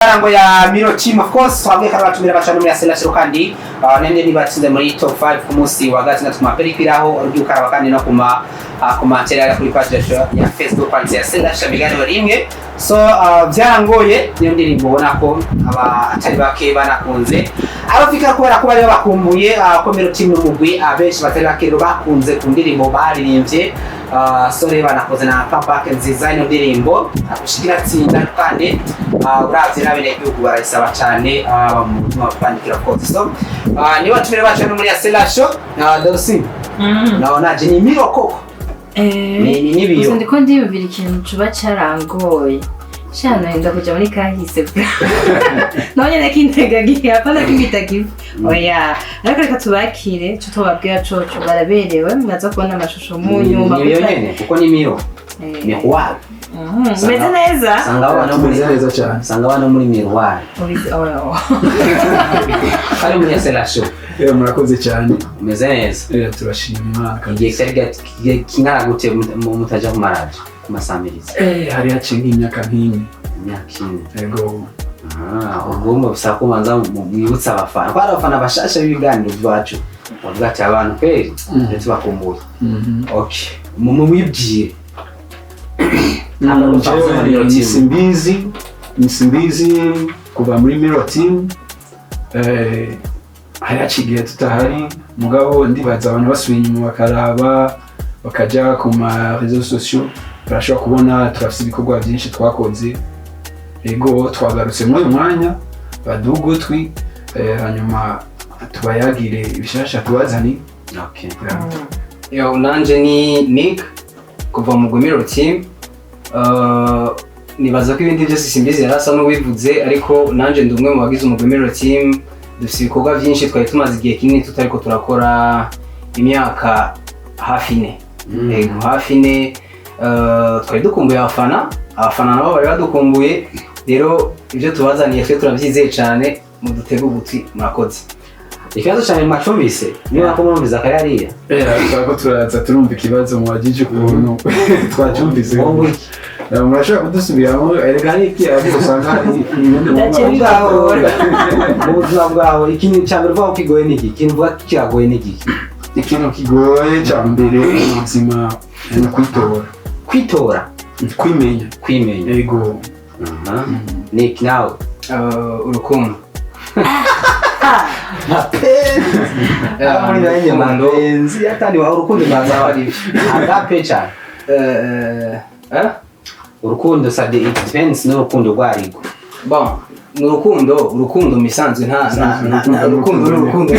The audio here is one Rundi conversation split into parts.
Imyarango ya Miro Team, of course twabwiye ko abatumira bacana muri Asela kandi nende nibatsinze muri top 5 ku munsi wa gatandatu ku maperikiraho urugi ukaraba kandi no kuma commentaire ari kuri page yacu ya Facebook kwanditse ya Asela ibiganiro rimwe. So byarangoye, niyo ndirimbo ubona ko aba atari bake banakunze abafika kubera ko bari babakumbuye, ko Miro Team n'umugwi abenshi batari bake rero bakunze ku ndirimbo baririmbye. So rero banakoze na comeback nziza. Ino ndirimbo gushikira tsinda kandi uravye n'abenegihugu barayisaba cane, mu butumwa bandikira kose. So niba tumire bacu hano muri Asela Show, Dorsi, naona je ni Miro koko ni nibiyo. Gusa ndiko ndiyumvira ikintu cuba carangoye shana, yenda kuja muri kahise bwa naho nyene kintegagiye, apana kimitagive, oya. Ariko reka tubakire, co tubabwira coco baraberewe, mwaza kubona amashusho mu nyuma. Ni biyo nyene kuko ni Miro miroir. Meze neza. Sanga abana muri Tumeze neza cyane. Sanga abana muri miroir. Oya. Kari muri Asela Show. Murakoze cyane. Umeze neza? Turashima Imana Igihe kabisa. kitari kingana gute mutaja ku maradiyo, ku masamirizi? Hari haciye nk'imyaka nk'ine. Imyaka 4? Yego. Ah, ubwo ngo bisaba ko ubanza mwibutsa abafana ko hari abafana bashasha b'ibiganiro byacu bavuga ati abantu kweri ndetse bakumbuye. Okay, mumwibwire. Ntabwo Jewe twavuze muri Miro ni Team. Simbizi, ni Simbizi kuva muri Miro Team. Hari haciye igihe tutahari, mugabo ndibaza abantu basubiye inyuma bakaraba, bakaja ku ma réseaux sociaux, barashobora kubona turafise ibikorwa byinshi twakoze. Ego, twagarutse muri uyu mwanya, baduhe ugutwi, hanyuma tubayagire ibishasha tubazaniye. Okay. Yeah. Yo, nanje ni Nick kuva mu Miro Team. Nibaza ko ibindi byose Simbizi yari asa n'uwivuze, ariko nanje ndi umwe mu bagize umugwi Miro Team. Dufite ibikorwa byinshi twari tumaze igihe kinini tutariko turakora, imyaka hafi 4. Yego, hafi 4. Twari dukumbuye abafana, abafana nabo bari badukumbuye. Rero ibyo tubazaniye twe turabyizeye cyane, mudutege ugutwi. Murakoze. Ikibazo cyane mwacumbise niba ko mwumviza akayariya. Turako turaza turumva ikibazo mubajije ukuntu twacyumvise. Wowe. Murashobora kudusubiramo? Erega hari iki ariko usanga hari ibindi. Ndacyari Bwawe, mu buzima bwawe, ikintu cya mbere uvuga ko kigoye ni iki? Ikintu uvuga ko kiragoye ni iki? Ikintu kigoye cya mbere mu buzima ni ukwitora. Kwitora? Kwimenya. Kwimenya. Yego. Nick, nawe? Urukundo. Mapenzi. Muri nanjye Urukundo. mapenzi atani wa urukundo baza ari agape cyane. Eh? Urukundo ça it depends n'urukundo rwarigwa. Bon, ni urukundo, urukundo mu bisanzwe nta urukundo ni urukundo.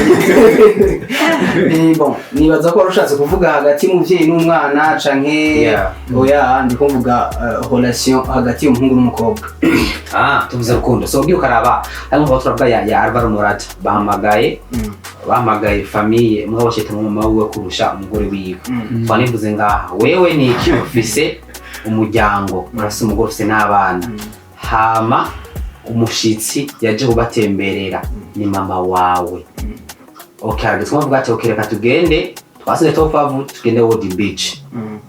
Bon, nibaza ko wari ushatse kuvuga hagati y'umuvyeyi n'umwana canke oya, ndiko mvuga relation hagati y'umuhungu n'umukobwa. Ah, tuvuze urukundo, so ugiye ukaraba ariko nkuko turavuga ya Alvaro Morata, bahamagaye famille mugabo shita mu mama wiwe kurusha umugore wiwe. Twanivuze ngaha, wewe ni iki? Ufise umuryango, urafise umugore, ufise n'abana, hama umushitsi yaje kubatemberera ni mama wawe. Okay, arageze kuvuga ati okay, reka tugende, twasize top 5, tugende World Beach.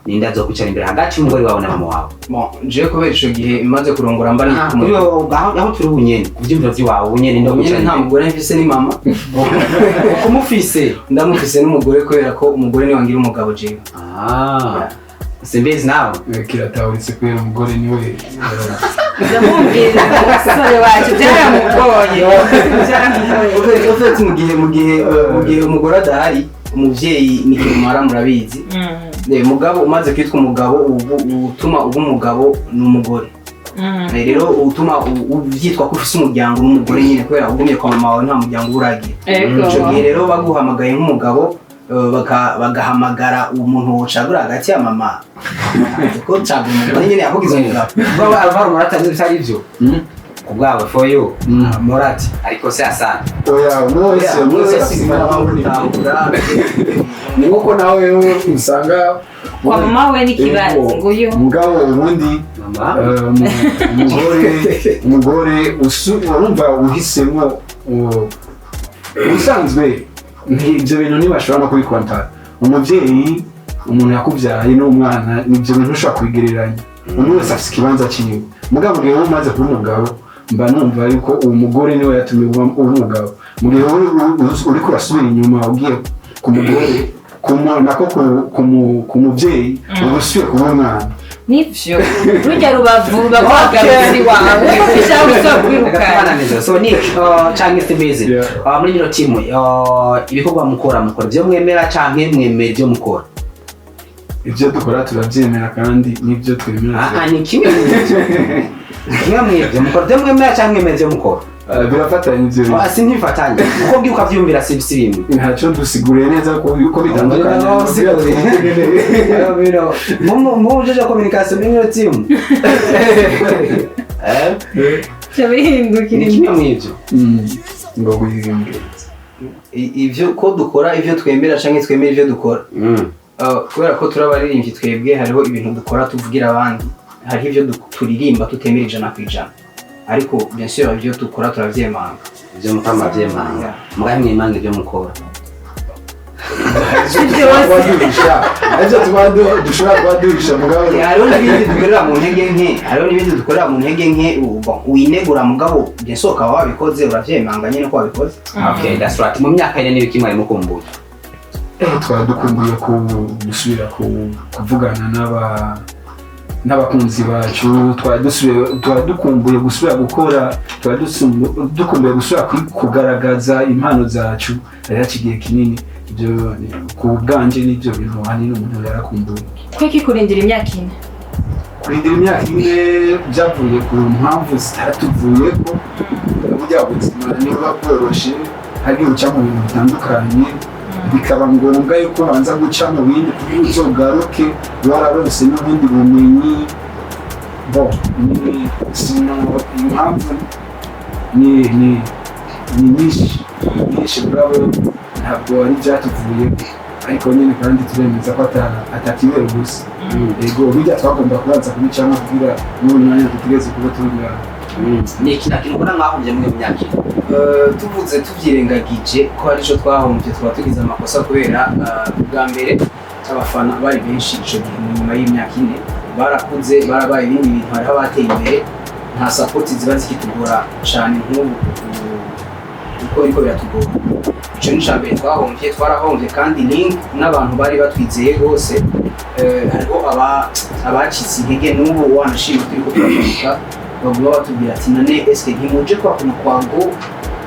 Ninde azokwicara imbere hagati y'umugore wawe na mama wawe? Bon, jewe kubera ico gihe imaze kurongora mba Ah, ni kuri wowe, aho turi ubunyene ku vyiyumviro vy'iwawe ubunyene ninde nyene kwicara nta imbere? mugore mfise, ni mama. Uko umufise? Ndamufise n'umugore, kubera ko umugore niwe ngira umugabo jewe. Ah, Simbizi, nawe? Kiratahuritse kubera umugore niwe Ndamubwira umusore wacu byaramugoye, byaramugoye. Au fait, mu gihe umugore adahari, umuvyeyi ni kirumara, murabizi. Mugabo umaze kwitwa umugabo, ubu utuma uba umugabo ni umugore. Rero utuma uvyitwa ko ufise umuryango n'umugore nyine, kubera ugumye kwa mama wawe nta muryango uba uragira. Ico gihe rero baguhamagaye nk'umugabo, bagahamagara umuntu wocagura hagati ya mama, ko cagura umugore nyine yakugize umugabo. Ubwawe Alvaro Morata nzi bitari ivyo ku bwawe, for you. Morata ariko se asana. Oya, umwe wese, umwe wese afite impamvu. Ni nkuko nawe usanga Kwa mama we n'ikibazo nguyu. Mugabo ubundi mama umugore urumva uhisemo ubusanzwe ibyo bintu ntibashobora no kubikontara. Umubyeyi, umuntu yakubyaye n'umwana, nibyo bintu ushobora kubigereranya. Umuntu wese afite ikibanza cyiwe, mugabo igihe wowe umaze kuba umugabo Mba numva yuko uwo mugore niwe yatumye uba umugabo. Mu gihe uriko urasubira inyuma ugiye ku mugore, nako ku muvyeyi, uba usubiye kuba umwana. Nivyo, rujya rubavu ruba rwagarutse iwawe, ushaka gusubira kwirukana. Neza. So Nick canke Simbizi, Yeah. muri bino timu, ibikorwa mukora ibyo mwemera canke mwemera ibyo mukora? Ibyo dukora turabyemera kandi n'ibyo twemera. Ah, ni kimwe mu ivyo. Kimwe mu ivyo mukora, ibyo mwemera canke mwemera ibyo mukora? Birafatanye ibyo bintu. Ah, si ntibifatanye, kuko ngiye ukavyumvira si bimwe. Ntacyo, dusiguriye neza ko yuko bitandukanye. No, siguriye. Mu jeje communication muri bino timu, Bica bihindukira. Ni kimwe mu ivyo. Ngo guhindura. Ivyo ko dukora ivyo twemera canke twemera ivyo dukora? Kubera ko turi abaririmbyi, twebwe hariho ibintu dukora tuvugira abandi, hariho ivyo turirimba tutemera 100%, ariko bien sûr ibyo dukora turavyemanga. Ibyo mukora muravyemanga, mugahe mwemanga ibyo mukora? Duhisha, aribyo tuba dushobora kuba duhisha mugabo. Hariho n'ibindi dukorera mu ntege nke, hariho n'ibindi dukorera mu ntege nke, bon, winegura, mugabo bien sûr ukaba wabikoze, uravyemanga nyene ko wabikoze. Okay, that's right. Mu myaka 4 n'ibiki mwari mukumbuye? Twaba dukumbuye ku gusubira kuvugana n'abakunzi bacu, twaba dukumbuye gusubira gukora, twaba dukumbuye gusubira kugaragaza impano zacu. Hari haciye igihe kinini. Ibyo ku bwanje n'ibyo bintu ahanini umuntu yarakumbuye. Kweki kurindira imyaka 4? Kurindira imyaka 4 byavuye ku mpamvu zitatuvuyeko. Burya buzima niba bworoshe, hari uca mu bintu bitandukanye, bikaba ngombwa yuko ubanza guca mu bindi kugira uzogaruke wararonse n'ubundi bumenyi. Bon, ni sino impamvu ni nyinshi nyinshi, mugabo ntabwo ari ibyatuvuyeko, ariko nyine kandi turemeza ko atakibera ubusa. Ego, bijya twagomba kubanza kubicamo kugira n'ubu mwanya dutegereze kuba turi ngaho. Ni iki kintu ubona mwahombye muri iyo myaka 4? Tuvuze tubyirengagije ko hari ico twahombye, tuba tugize amakosa, kubera bwa mbere abafana bari benshi ico gihe. Mu nyuma y'imyaka 4 barakuze, barabaye ibindi bintu, hariho abateye imbere, nta support ziba zikitugora cane nk'ubu uko biriko biratugora. Ico ni ica mbere twahombye. Twarahombye kandi link n'abantu bari batwizeye rwose. Hariho abacitse intege n'ubu, wanashima turiko turagaruka, baguma batubwira ati: "None eske ntimuje kwa kuntu kwa go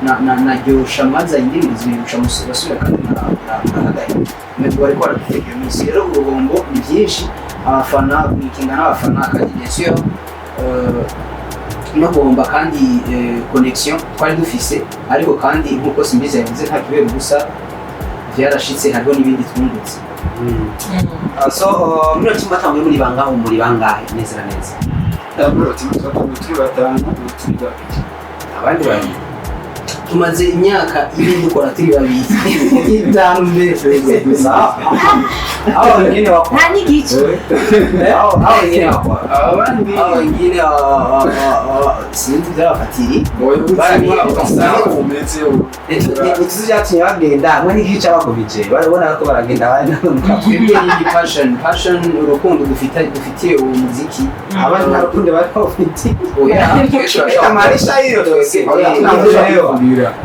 na ryosha maze indirimbo zibiri muca basubira kandi murahagarika?" Mwe bariko baradutega iyo minsi. Rero uruhombo ni byinshi: abafana, gukinga n'abafana, kandi bien sûr no guhomba kandi connexion twari dufise. Ariko kandi nkuko Simbizi yavuze, nta kibera ubusa, vyarashitse, hariho n'ibindi twungutse. So muri iyo timu batanguye muri bangahe, muri bangahe neza na neza? Muri timu twatanguye turi batanu, ubu turi babiri. Abandi babiri? Tumaze imyaka 4 dukora turi babiri, 5 mbere. Sawa, hao wengine wako Nta n'igice. Hao wengine wako Abandi Abo wengine sinzi ibyabafatiriye. ubuzima bumeze. Ntituzi ibyatumye bagenda hamwe n'igice abagumije barabona ko baragenda abandi. Twebwe ni passion, urukundo dufitiye uwo muziki. Abandi nta rukundo bari bafite. Oya. Amarisha hiyo twese.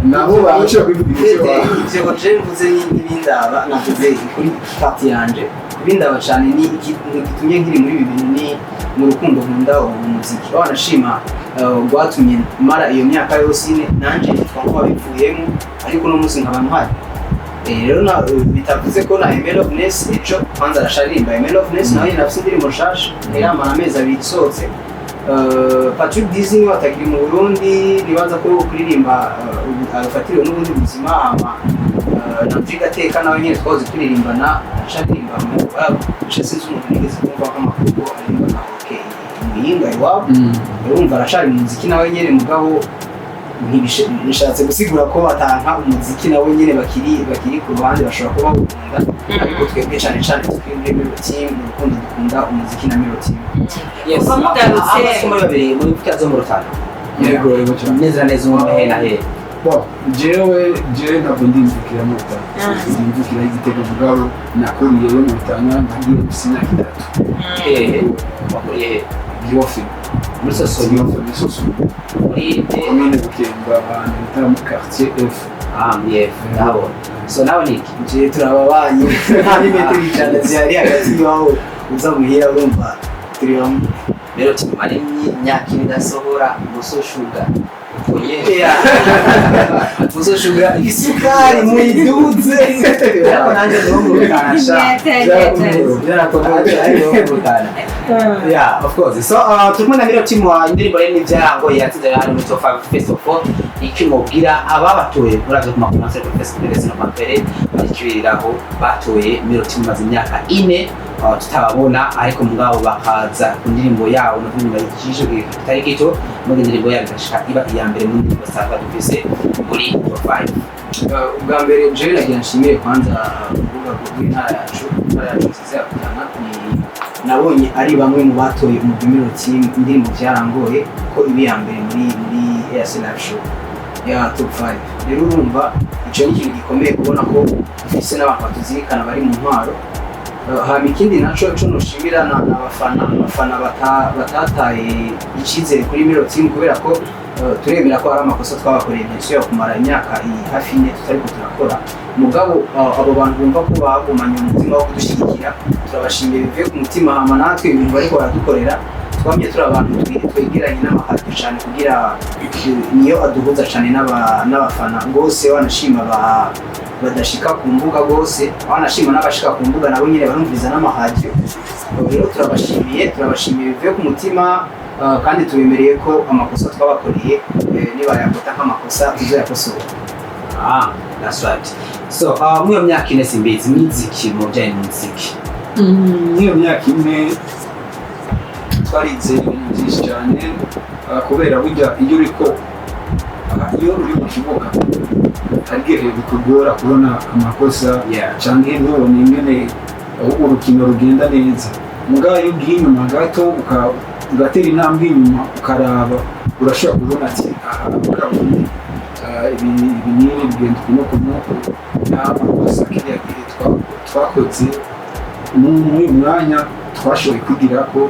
Nabo bashobora kwivugira icyo Ivyo je mvuze n'ibindaba, navuze kuri partie yanje. Ibindaba cane ni gitumye nkiri muri ibi bintu ni mu rukundo nkunda uwo muziki, wanashima rwatumye mara iyo myaka yose 4, nanje nitwa ko wabivuyemo, ariko uno munsi nkaba ntwari. Rero bitavuze ko na Aimé Loveness ejo kwanza arasharirimba. Aimé Loveness nawe nyine afise indirimbo nshasha ntiramara amezi 2 isohotse. Patrick Dizzy niwe atakiri mu Burundi, nibaza ko kuririmba afatiriwe n'ubundi buzima. Hama Landry Gateka nawe nyine twahoze turirimbana, arasharirimba mu nce, sinzi umuntu nigeze kumva ko amakuru ko aririmba na okay Muyinga iwabo. Urumva aracari mu muziki nawe nyene, mugabo nishatse gusigura ko batanka umuziki nawe nyene, bakiri ku ruhande, bashobora kuba bawukunda, ariko twebwe cane cane turi muri Miro Team, urukundo dukunda umuziki na Miro Team. Yes. Kuva mugarutse- Abasi muri babiri muri zo mu Rutana? Yego cyane. Neza na neza, umwe he na he? Bon, jewe ntabwo ndimvukira mu Rutana, ndimvukira Igitego, mugabo nakuriyeyo mu Rutana, nagiye mfise imyaka 3. Hehe, wakuriye he? Gihofi. Muri Sosumo? Muri Sosumo. Muri Commune Bukemba, ahantu bita mu quartier F. Ah, muri F ndahabona. So nawe ni iki? Je, turababanyi, nta n'imetero 100 zihari hagati y'iwawe uza muhira, urumva turi bamwe. Rero tumara imyaka 4 idasohora Muso Sugar uko nyene. Muso Sugar. Isukari muyiduze. Ariko nanjye ndi wo mu Rutana sha. Nanjye ndi wo mu Rutana. Yeah, of course. So, turi kumwe na Miro Team wa indirimbo rero n'ibyarango yatsinze hano muri top 5 First of all. Iki mubwira ababatoye uravye ku makuru kuri Facebook ndetse no kwa barikibiriraho batoye Miro Team maze imyaka 4 tutababona, ariko mugabo bakaza ku ndirimbo yabo no nyuma y'ijisho kitari gito muri indirimbo yabo igashika iba iya mbere mu ndirimbo zisanzwe dufise muri top 5. Ubwa mbere jewe nagira nshimire kwanza urubuga rw'intara yacu, intara yacu nziza ya Rutana. Ni nabonye ari bamwe mu batoye umugwi Miro Team, indirimbo byarangoye ko iba iya mbere muri EAC Live Show ya top 5. Rero urumva ico ni ikintu gikomeye kubona ko dufise n'abantu batuzirikana bari mu ntwaro. Hama ikindi naco co noshimira na abafana batataye icizere kuri Miro Team, kubera ko turemera ko hari amakosa twabakoreye bien sûr kumara imyaka hafi 4 tutariko turakora. Mugabo abo bantu bumva ko bagumanye umutima wo kudushyigikira, turabashimiye bivuye ku mutima. Hama natwe ibintu bariko baradukorera, twamye turi abantu twegeranye n'amaradiyo cyane kugira niyo aduhuza cyane n'abafana rwose. Wanashima badashika ku mbuga rwose, wanashima n'abashika ku mbuga nabo nyine barumviriza n'amaradiyo. Rero turabashimiye bivuye ku mutima, kandi tubemereye ko amakosa twabakoreye, nibayafata nk'amakosa tuzoyakosora. Ah, that's right. So, muri iyo myaka 4 simbizi miziki mu bijyanye n'umuziki. Muri iyo myaka 4 twarize ibintu byinshi cyane, kubera burya iyo uriko iyo uri mu kibuga hari igihe bikugora kubona amakosa canke ntubone ingene urukino rugenda neza. Mugabo iyo ugiye inyuma gato ugatera intambwe inyuma ukaraba, urashobora kubona ati aha bwabundi ibi ibi n'ibi bigenda uku n'uku n'uku, nta makosa kiriya gihe twakoze muri uyu mwanya twashoboye kwigira ko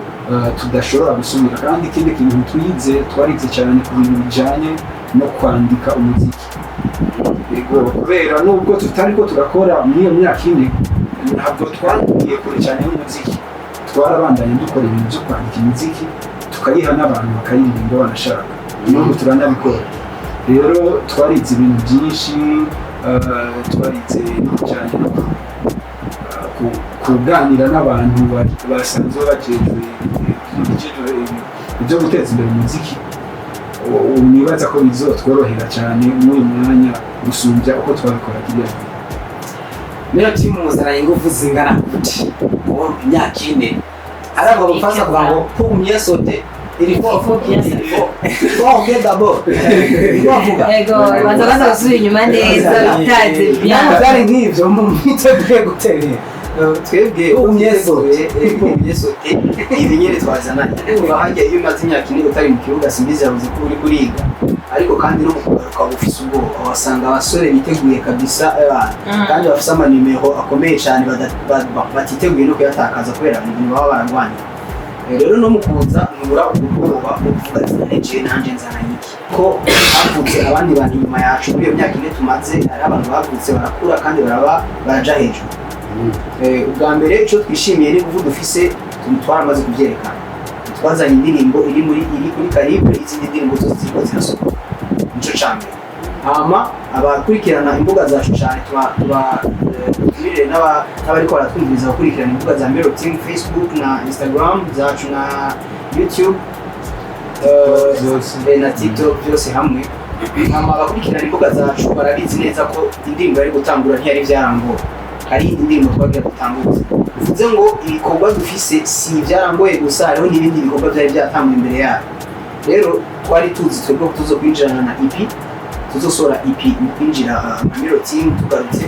tudashobora gusubira. Kandi ikindi kintu twize, twarize cyane ku bintu bijyanye no kwandika umuziki. Yego, kubera nubwo tutari ko turakora muri iyo myaka 4, ntabwo twagiye kure cyane y'umuziki, twarabandanye dukora ibintu byo kwandika imiziki tukayiha n'abantu bakayiririmba banashaka, n'ubu turanabikora. Rero twarize ibintu byinshi, twarize n'ibijyanye no kuganira n'abantu basanzwe bajejwe ibijejwe ibyo guteza imbere umuziki. Ubu nibaza ko bizotworohera cyane muri uyu mwanya gusumbya uko twabikora kiriya gihe. Miro Team muzana ingufu zingana gute? Ubu imyaka 4 ariko mu kuvuga ngo pour mieux sauter il faut Il faut bien il faut bien d'abord, il faut avuga. Ego, banza baza gusubira inyuma neza bitaze bien. Ntabwo byari nk'ibyo mwiteguye gutera. Twebwe Umyesote. Umyesote ibi nyine twazananye. Urumva hajya iyo umaze imyaka 4 utari mu kibuga, simbizi yavuze ko uri kuriga, ariko kandi no mu kugaruka uba ufise ubwoba, wasanga abasore biteguye kabisa, kandi bafise amanimero akomeye cyane, batiteguye no kuyatakaza kubera mu bintu baba bararwanya. Rero no mu kuza ntubura ubwoba bwo kuvuga ati none jewe nanje nzananye iki, ko havutse abandi bantu inyuma yacu. Muri iyo myaka 4 tumaze hari abantu bavutse barakura kandi baraba baraja hejuru. Ubwa mbere icyo twishimiye ni kuvuga dufise twaramaze kubyerekana, twazanye indirimbo iri muri iri kuri calibre izindi ndirimbo zose ziriko zirasohoka, nico ca mbere. Hama abakurikirana imbuga zacu cyane, tuba tumirire n'abariko baratwumviriza gukurikirana imbuga za Miro Team, Facebook na Instagram zacu na YouTube, Zose. na TikTok byose hamwe. Hama abakurikirana imbuga zacu barabizi neza ko indirimbo yari gutangura ntiyari byarangoye, hari indi ndirimbo twagira dutanguze. Bivuze ngo ibikorwa dufise si ibyarangoye gusa, hariho n'ibindi bikorwa byari byatanguye imbere yayo. Rero twari tuzi twebwe ko tuzo kwinjirana na EP, tuzosohora EP mu kwinjira nka Miro Team tugarutse.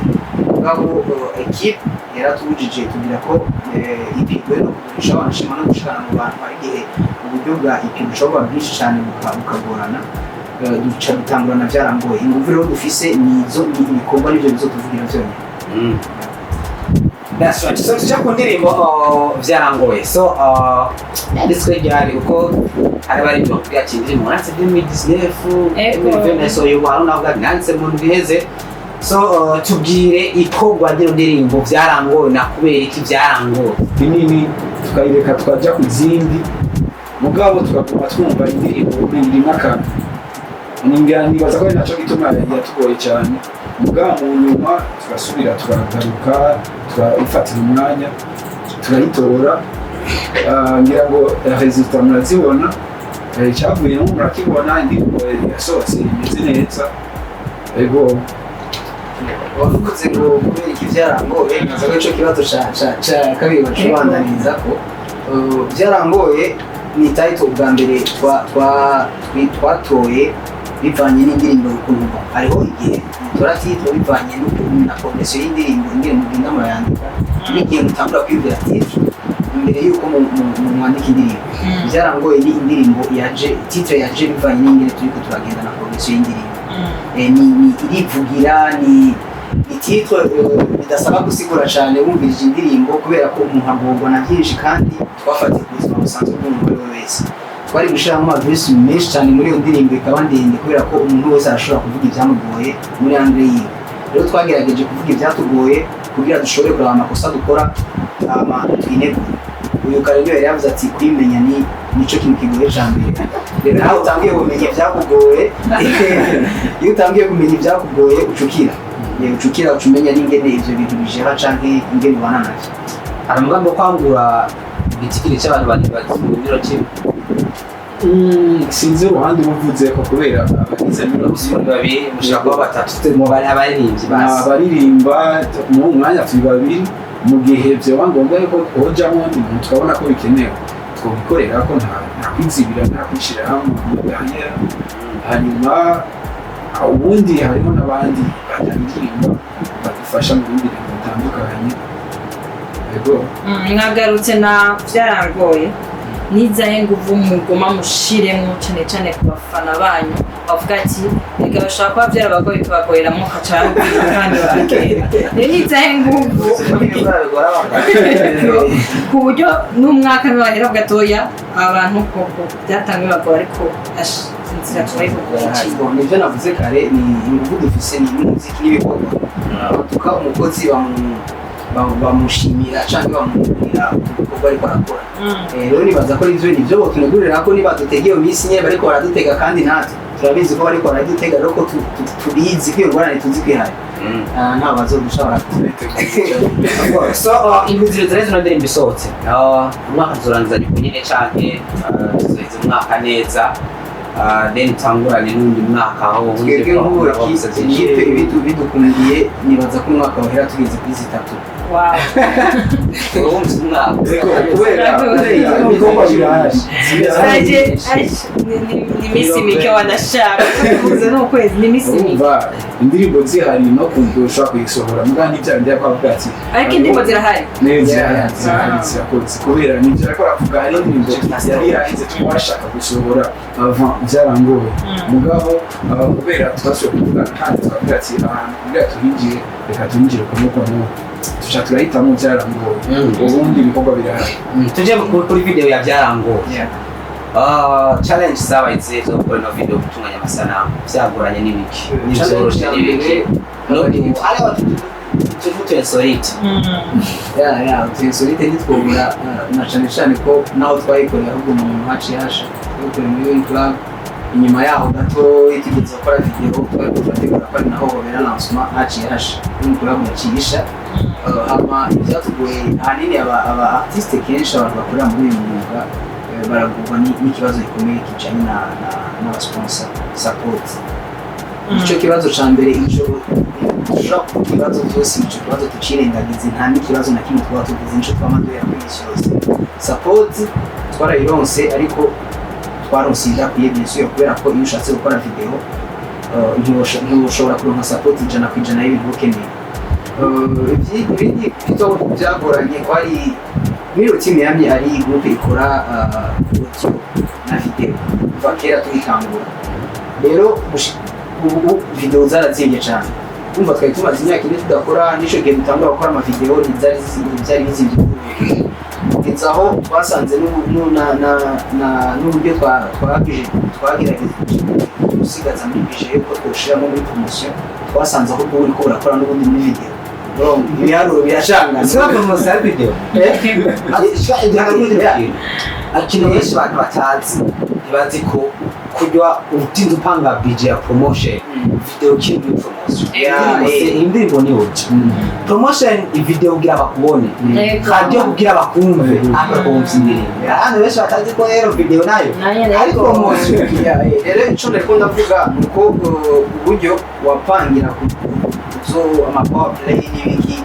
Mugabo équipe yaratubujije tubwira ko EP igoye no kugurisha, wanashima no gushikana mu bantu. Hari igihe uburyo bwa EP bushobora kuba bwinshi cyane bukagorana. Duca dutangurana byarangoye. Ingufu rero dufise nizo ni ibikorwa, nivyo bizotuvugira vyonyine. That's right. So tujya ku ndirimbo "Vyarangoye". So yanditswe ryari? Kuko hari abari bakubwira ati indirimbo nanditse 2019, Ego. 2020, so uyu hari unavuga ati nanditse mu ndwi iheze. So tubwire ikorwa ry'iyo ndirimbo "Vyarangoye" na kubera iki "Vyarangoye"? Binini tukayireka tukajya ku zindi, mugabo tukaguma twumva indirimbo umenga irimo akantu. Ningira nibaza ko ari naco gituma yatugoye cyane, mugabo mu nyuma tugasubira turagaruka, turayifatira umwanya, turayitora. Ngira ngo résultat murazibona. Icyavuyemo murakibona, indirimbo yasohotse imeze neza, ego. Wavuze ngo kubera iki "Byarangoye". Nkaza ko ico kibazo ca kabiri bacubandaniriza ko "Byarangoye" ni title ubwa mbere twatoye bivanye n'indirimbo ukuntu hariho igihe mutora titre bivanye n'ukuntu na progression y'indirimbo, ingene mugenda murayandika, n'igihe mutangura kwiyumvira titre imbere y'uko mwandika indirimbo. "Byarangoye" ni indirimbo yaje, titre yaje bivanye n'ingene turiko turagenda na progression y'indirimbo. Ni irivugira, ni titre bidasaba gusigura cyane wumvirije indirimbo, kubera ko umuntu agorwa na byinshi kandi twafatiye ku buzima busanzwe bw'umuntu uwo ari we wese. Twari gushyiramo ama verse menshi cyane muri iyo ndirimbo ikaba ndende, kubera ko umuntu wese arashobora kuvuga ibyamugoye muri angle yiwe. Rero twagerageje kuvuga ibyatugoye kugira dushobore kureba amakosa dukora hama twinegure. Uyu kare niwe yari yavuze ati kwimenya ni nico kintu kigoye ca mbere. Rero nawe utangiye kumenya ibyakugoye, iyo utangiye kumenya ibyakugoye ucukira, ucukira uca umenya n'ingene ivyo bintu bijera canke ingene ubana navyo. Hari umugambi wo kwangura igitigiri cy'abantu bari bagize mu biro kimwe? Sinzi uruhande uba ko kubera abagize Muri babiri, mushobora kuba batatu, mu bari abaririmbyi basi. Abaririmba mu mwanya turi babiri. Mu gihe vyoba ngombwa yuko hojamwo uwundi muntu, tukabona ko bikenewe, twobikorera ko nta kwizibira, nta kwishira hamwe amagahera. Hanyuma ubundi hariho n'abandi bataririmba badufasha mu bindi bintu bitandukanye, yego. Mwagarutse na "Byarangoye". Nizahe nguvu muguma mushiremwo cane cane ku bafana banyu bavuga ati reka bashobora kuba byarabagoye tubagoyeramo kaca kandi bakagenda? Rero nizahe nguvu ku buryo n'umwaka ntiwahera gatoya abantu koko byatangiye bagora, ariko inzira turayivuga iciye? Bon, nivyo navuze kare, ni ingufu dufise ni n'umuziki n'ibikorwa. Tuka umukozi bamushimira canke bamugurira ku bikorwa ariko arakora. Rero nibaza ko ivyo nivyo botunegurira ko nibadutegeye iyo minsi nyene bariko baradutega, kandi natwe turabizi ko bariko baradutega. Rero ko tubizi ko iyo ngorane tuzi ko ihari, nta bazodusha baradutega. So indwi zibiri zireze ino ndirimbo isohotse. Umwaka tuzorangiza uko nyene canke tuzoheza umwaka neza, then utangurane n'undi mwaka aho Twebwe nk'ubu équipe bidukundiye, nibaza ko umwaka wahera tugeze kuri 3. Wow. Umwaka. Kubera ibikorwa birahari. Aje, ni iminsi mike, wanashaka kuza n'ukwezi, ni iminsi mike. Urumva indirimbo zihari no kumva ushobora kuyisohora, muga n'ibya bindi yakuvuga ati Ariko indirimbo zirahari. Neza. Yeah. Zirahari, zirakoze, kubera nibyo ariko aravuga, hari indirimbo yari yaheze twashaka gusohora avant "Byarangoye", mugabo kubera twasubiye kuvugana kandi twavuga ati ahantu kugira tuhinjire, reka tuhinjire ku nuko nuko tuca turahitamo "Byarangoye". Ubundi ibikorwa birahari. Tuje kuri video ya "Byarangoye". Yeah. Challenge zabaye izihe zo gukora ino video, gutunganya amasanamu byagoranye n'ibiki, n'ibyoroshe n'ibiki? Hariho tuvutu insolite. Ya, insolite ntitwobura, na cane cane ko naho twayikoreye ahubwo umuntu haciye hasha. Twayikoreye muri Win Club, inyuma yaho gato tugeze gukora video twari turategura ko ari naho hobera lancement, haciye hasha, Win Club yaciye isha. Hama ivyatugoye ahanini, aba artiste kenshi, abantu bakorera muri uyu mwuga, baragurwa n'ikibazo gikomeye kijanye n'aba sponsor support. Ico kibazo ca mbere, ico dushobora kuvuga ibibazo byose, ico kibazo tucirengagize, nta n'ikibazo na kimwe twaba tuvuze, nico twama duhera kuri isi yose. Support twarayironse, ariko twaronse idakwiye, bien sûr, kubera ko iyo ushatse gukora video ntiwoshobora kuronka support 100% y'ibintu ukeneye. Ibindi bito byagoranye, kwari muri team yamye ari groupe ikora audio na video kuva kera tugitangura. Rero ubu video zarazimvye cane. Umva, twari tumaze imyaka 4 tudakora. N'ico gihe dutangura gukora amavideo ntibyari bizimvye, kugeza aho twasanze n'uburyo twagerageje gusigaza muri budget yuko twoshiramo muri promotion, twasanze ahubwo uriko urakora n'ubundi muri video. Urumva, ibiharuro biracangana. Sina promotion ya video. Ikintu benshi abantu batazi, ntibazi ko kurya utinze upanga budget ya promotion, video kiri muri promotion. Yeah, Indirimbo indirimbo ni uji promotion, video kugira bakubone, radio kugira bakumve, ariko kumva indirimbo. Abantu benshi batazi ko rero video nayo Nayo ari promotion. Yeah, rero ico nariko ndavuga ni uko uburyo wapangira zo ama power play n'ibiki,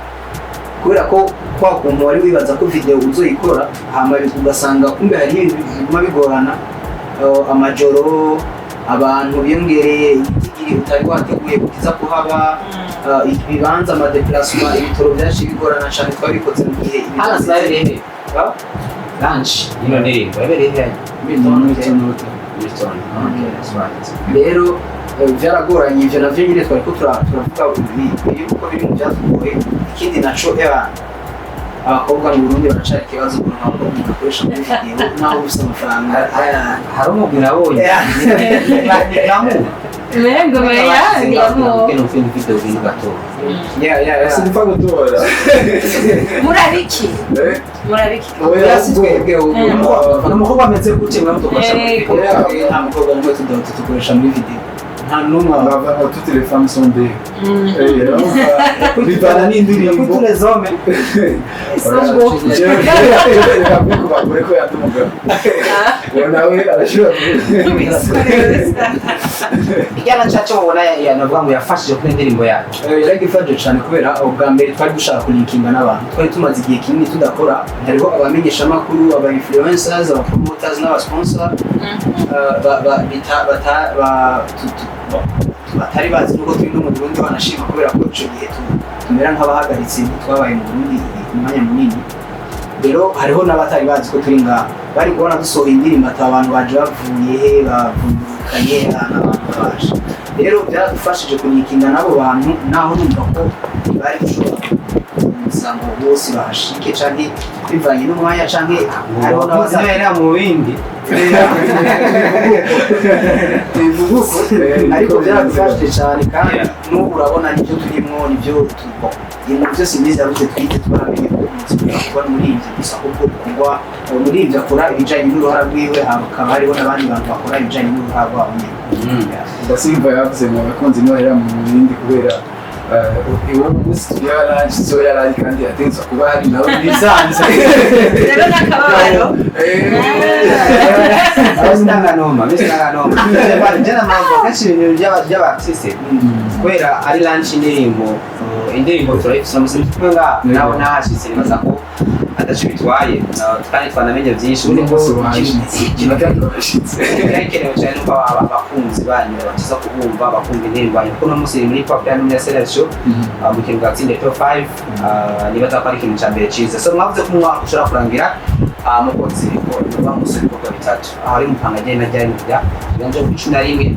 kubera ko kwa kuntu wari wibaza ko video uzoyikora, hama ugasanga kumbe hari ibintu biguma bigorana, amajoro abantu biyongereye, igitigiri utari wateguye kukiza kuhaba, ibibanza, amadéplacement, ibitoro byaciye bigorana cyane. Twabikoze mu gihe Hano ibibanza sinabereye he launch ino ndirimbo yabereye he? Milton Hotel. Milton, okay, that's right. Rero byaragoranye. Ivyo navyo nyine twariko turavuga biri uko biri mu byatugoye. Ikindi naco, eba abakobwa mu Burundi baracari ikibazo, ukuntu abakobwa umuntu akoresha muri video naho ufise amafaranga. Hari umugwi nabonye. Namu Mengo meya ngamo. Video bintu gato. Yeah. Sinipfa gutora. Murabiki. Eh? Murabiki. Oya, si twebwe ubu. Umukobwa ameze gute mwe mudukoresha muri Yego. video? Nta mukobwa n'umwe tudukoresha muri video, nta n'umwe. Bava ngo toutes les femmes sont belles. Eh, urumva, bivana n'indirimbo. Tous les hommes. Songo. Jewe reka mve ku bagore ko yandi umugabo. Uwo nawe arashobora Ijyana ncaco mubona yanavuga ngo yafashije kuri indirimbo yacu. Yaragifashe cyane, kubera ubwa mbere twari dushaka kulinkinga n'abantu twari tumaze igihe kinini tudakora. Hariho abamenyeshamakuru, aba influencers, aba promoters n'aba sponsor batari bazi nuko turi no mu Burundi, banashima kubera ko ico gihe tumera nk'abahagaritse, ntitwabaye mu Burundi umwanya munini. Rero hariho n'abatari bazi ko turi ngaha, bari kubona dusohoye indirimbo ati abantu baje bavuye he, bavukanye ahantu abantu baje. Rero byaradufashije kulinkinga n'abo bantu, naho numva ko bari gushobora kuza ngo bose bahashike, canke bivanye n'umwanya, canke hariho n'abazabera mu bindi. Bivuga uko, ariko byaradufashije cyane kandi n'ubu urabona nibyo turimwo, nibyo ibintu byose imbizi yabuze twite. Twaramenye ko umuziki ushobora kuba umuririmbyi gusa, ahubwo kuba umuririmbyi akora ibijanye n'uruhara rwiwe, hakaba hariho n'abandi bantu bakora ibijanye n'uruhara rwabo nyene. Ndasimva yavuze ngo abakunzi ntibahera mu bindi, kubera iwo munsi tugira lunch zo yarari kandi yategetswe kuba hari nawe bisanze. Rero n'akababaro. Bisinanganoma, bisinanganoma jana mpamvu kenshi ibintu by'abartiste, kubera ari launch indirimbo, indirimbo turayifise musi kumwe nga nawe nahashitse, nibaza ko ataco bitwaye. Kandi twanamenye byinshi. Uno munsi waje bashitse. Bikenewe cyane nuko abakunzi banyu bakiza kubumva, bakumva indirimbo yanyu, kuko uno munsi iri muri pop ya ya selection mu kintu gatsinde top 5. Nibaza ko ari ikintu cya mbere cyiza. So mwavuze ko umwaka ushobora kurangira mukoze ibikorwa, musohora ibikorwa bitatu, aho ari mupanga agenda ajyanye kujya biganje ku 11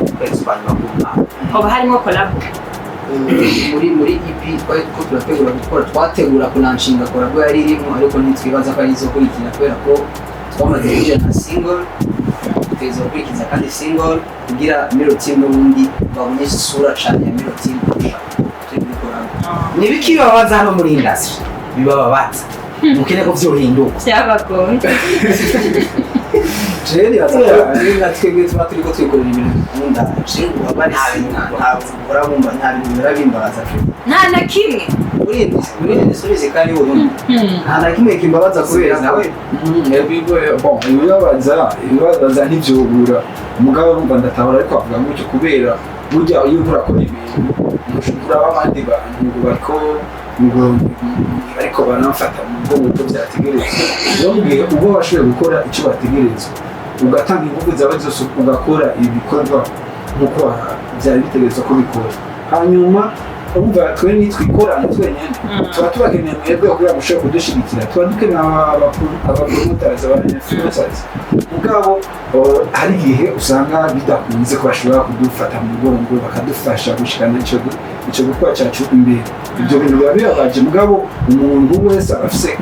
ukwezi kwa nyuma k'umwaka. Hoba harimo collabo? Muri EP twari ko turategura gukora, twategura kulaunchinga collabo yari irimo, ariko ntitwibaza ko ari izokurikira, kubera ko twamaze kwinjira na single, tutegerezwa gukurikiza kandi single kugira Miro Team n'ubundi babone isura cane ya Miro Team kurusha turi muri collabo. Ni ibiki bibabaza hano muri industry, bibababaza mukene ko vyohinduka? Byabagoye. Jewe nibaza ko ari nka twebwe tuba turiko twikorera ibintu dukunda. Jewe ububabare ntabwo uhora wumva, nta bintu bihora bimbabaza pe. Nta na kimwe. Muri industry kandi y'Uburundi nta na kimwe kimbabaza, kubera nawe. Bon, ibibabaza ntivyobura. Umugabo urumva ndatahura, ariko avuga gutyo kubera burya iyo uriko urakora ibintu uraba abandi bantu ngo bariko ngo ariko baramfata mu mugongo uko vyategerezwa. Rero mu gihe uba washoboye gukora ico bategerezwa, ugatanga ingufu zawe zose, ugakora ibikorwa nk'uko byari bitegerezwa ko bikora, hanyuma Umva, twe nitwikorana twenyene, tuba tubakeneye mwebwe kugira ngo mushobore kudushigikira. Tuba dukeneye abapromoters, aba influencers. Mugabo hari igihe usanga bidakunze ko bashobora kudufata mu mugongo, bakadufasha gushikana ico gikorwa cacu imbere. Ibyo bintu biba bibabaje, mugabo umuntu wese aba afise,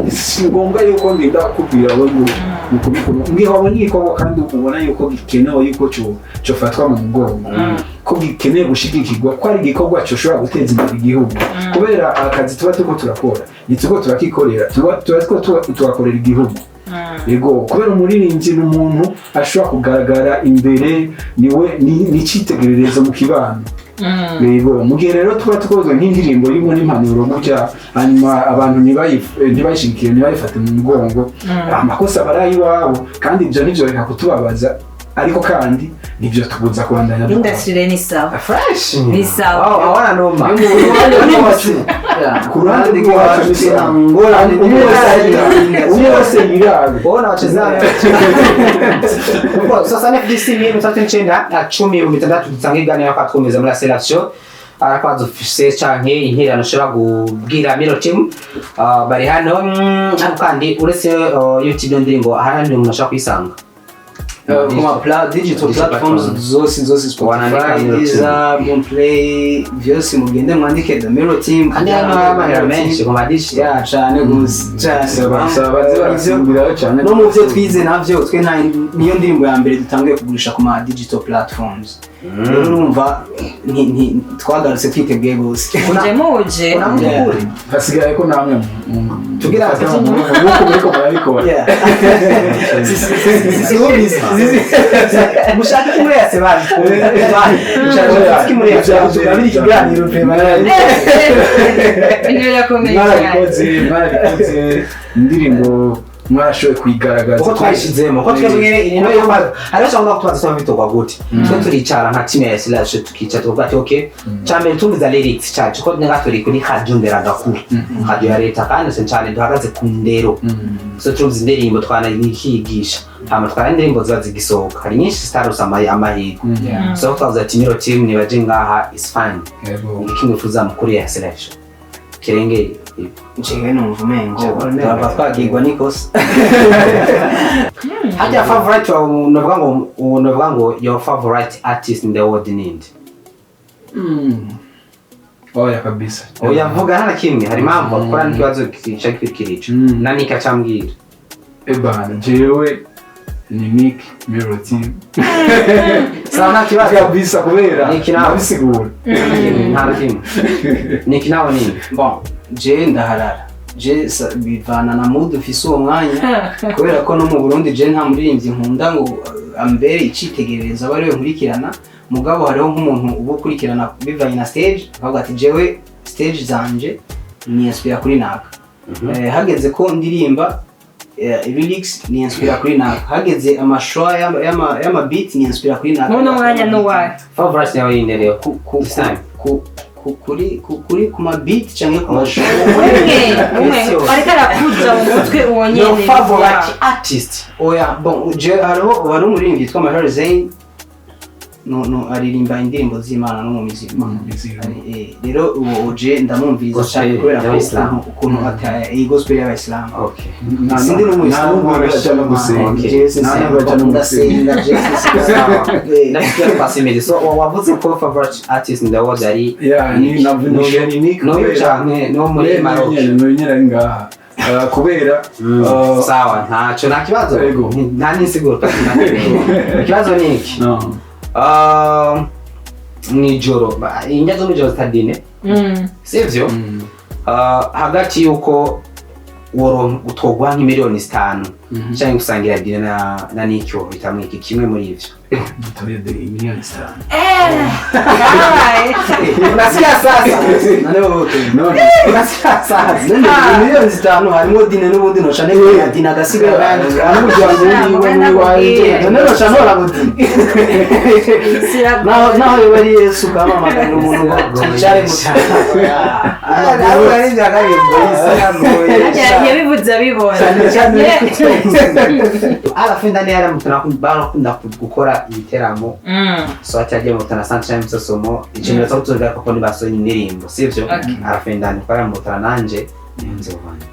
si ngombwa yuko ngenda kukubwira wowe ngo mu kubikora, ngiye wabonye igikorwa kandi ubona yuko gikenewe, yuko cofatwa mu mugongo, ko gikeneye gushigikirwa, ko ari igikorwa coshobora guteza imbere igihugu, kubera akazi tuba turiko turakora nituko turakikorera, tuba turiko tugakorera igihugu. Yego, kubera umuririmbyi ni umuntu ashobora kugaragara imbere, niwe ni icyitegererezo mu kibano. Yego, mu gihe rero tuba tukozwe nk'indirimbo irimo n'impanuro gutya, hanyuma abantu ntibayishigikire, ntibayifate mu mugongo, amakosa aba ari ay'iwabo, kandi ibyo nivyo reka kutubabaza, ariko kandi nibyo tubuza kubandanya dukora. Industry ni sawa. Fresh. Ni sawa. Wow, hawana noma. Ku ruhande rw'iwacu ni sawa. Ngorane. Umwe wese yirabe. Bona wachezaji sasa NFDC 39 10 60, dutanga ibiganiro kwa twumviza muri Acceleration, ariko dufise canke intererano ushobora kubwira Miro Team. Bari hano. Ariko kandi uretse YouTube, iyo ndirimbo hari ahandi umuntu ashobora kuyisanga? Ku ma digital Digital platforms platforms. zose zose, Wanandika Spotify, Miro Team. Deezer, Boomplay, vyose mugende mwandike The Miro Team. Kandi hano hari amahera menshi ku ma digital. Ya, cane gose, cane. Saba baze barasimbiraho cyane. No mu byo twize navyo, twe nta niyo ndirimbo ya mbere dutangiye kugurisha ku ma digital platforms. Rero urumva twagarutse twiteguye gose. Muje muje. Kuna mtu Yeah. kure. Hasigaye ko namwe Tugira mufata mu mugongo nk'uko muriko murabikora. Yeah. Mushaka iki muri yase bari? Mushaka iki muri yase? Turabira ikiganiro vraiment. Ibintu birakomeye cyane. Mwarabikoze, mwarabikoze, indirimbo mwarashoboye kuyigaragaza. Uko twayishizemo, uko twebwe ino yo hariho cyangwa kutubaza tuba bitorwa gute, twe turicara nka team ya Slash, tukicara tukavuga ati okay, cyambere tumviza lyrics cyacu, ko nga turi kuri radio nderagakuru, radio ya leta, kandi cyane cyane duhagaze ku ndero. So tuzi indirimbo twanayikigisha, hama twara indirimbo ziba zigisohoka, hari nyinshi zitarose amahirwe. So twavuze ati Miro Team nibaje ngaha is fine. Yego. Iki mwifuza mukuru ya Slash kirengeye? Jewe numva umengo turava twagirwa n'ikosa. Hajya favorite wawe, novuga ngo your favorite artist in the world ninde? Oya kabisa. Oya, vuga, nta na kimwe, hari impamvu akora n'ikibazo kica gikurikira ico. Na nika cambwira. Ebana, jewe ni Nick Miro Team. Sawa, nta kibazo. Kabisa, kubera Nick nawe. ndabisigura. Nta na kimwe, Nick nawe ninde? Bon, je ndaharara, je bivana na mood ufise uwo mwanya, kubera ko no mu Burundi je nta muririmbyi nkunda ngo ambere icitegererezo aba ariwe nkurikirana. Mugabo hariho nk'umuntu uba ukurikirana bivanye na stage, akavuga ati jewe stage zanje ni inspira kuri naka. Hageze ko ndirimba lyrics ni inspira kuri naka, hageze amashwa y'ama beat ni inspira kuri naka. Muno mwanya n'uwahe? Favorite yawe yinde rero? Ku, This time. ku, kuri ku, kuri ku ma beat canke ku mashwa? Umwe umwe ariko arakuza mu mutwe uwo nyene. Your favorite artist. Oya, bon, je hariho hari umuririmbyi yitwa Major Zain, no aririmba indirimbo z'Imana no mu mizima. Rero uwo je ndamwumviriza Gospel cyane kubera ko y'Abayisilamu. ukuntu iyi gospel y'Abayisilamu. Okay. Sindi n'umuyisilamu. Nta n'ubwo baja no gusenga. Okay. Jewe Nta sinsenga, n'ubwo baja no gusenga. ndasenga, jewe sinsenga. Ndafikiye twasimeze. So wavuze ko favorite artist in the world ari Yeah, ni navuga ni Nick n'uyu kubera canke no muri Maroc? N'uyu nyene ari ngaha. Kubera Sawa, ntacyo, nta kibazo. Yego. Nta n'insiguro. Ikibazo ni iki. No. Mw'ijoro indya zo mw'ijoro zitadine, sivyo? Hagati y'uko utogwa nk'imiliyoni 5 canke gusangira dîner na Nikyo, bitamwe iki kimwe muri ivyo? Dutoye de miliyoni 5. Kabaye. Unasikia sasa? None wowe? None Unasikia sasa? None miliyoni 5 harimo dîner n'ubundi noca negera dîner agasigara. N'umuryango wiwe n'iwanje. None noca ntora ngo dîner, naho yoba ari Yesu ukamamagarira umuntu ngo twicare mu Yabivuze abibona. Alafu ndani yari barakunda gukora ibiteramo, so ati agiye mu Rutana Centre cyangwa Musosomo, ikintu cyo tuzoga. Tuzobigaruka ko nibasohoye indirimbo, sivyo? Okay. Arafendani kwaramutara nanje nzobana.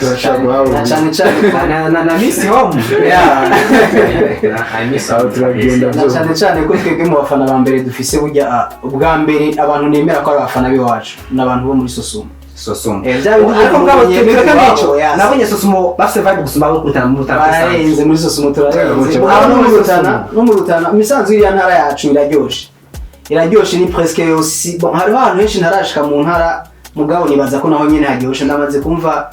Turashobora guhabwa. Na cyane cyane Na miss home. Yeah. I miss Aho home. turagenda. Na cyane cyane ko twebwe mu bafana ba mbere dufise burya, ubwa mbere abantu nemera ko ari abafana b'iwacu ni abantu bo muri Sosumo. Sosumo. Bya bindi Ariko mugabo yemera tureka iwabo, nico. yes. Nabonye Sosumo bafise vibe gusumba abo kurutana mu Rutana. Bararenze muri Sosumo, turarenze. Abo Abo no muri mu Rutana, Sosumo. no mu Rutana imisanzu iriya ntara yacu iraryoshe, iraryoshe, ni presque yose. Bon, hariho ahantu henshi ntarashika mu ntara, mugabo nibaza ko naho nyene haryoshe. Ndamaze kumva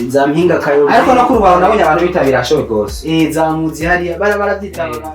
za Mpinga Kayove. Ariko no kurubaho nabonye abantu bitabira show gose. Za Muzi hariya bara barabyitabira.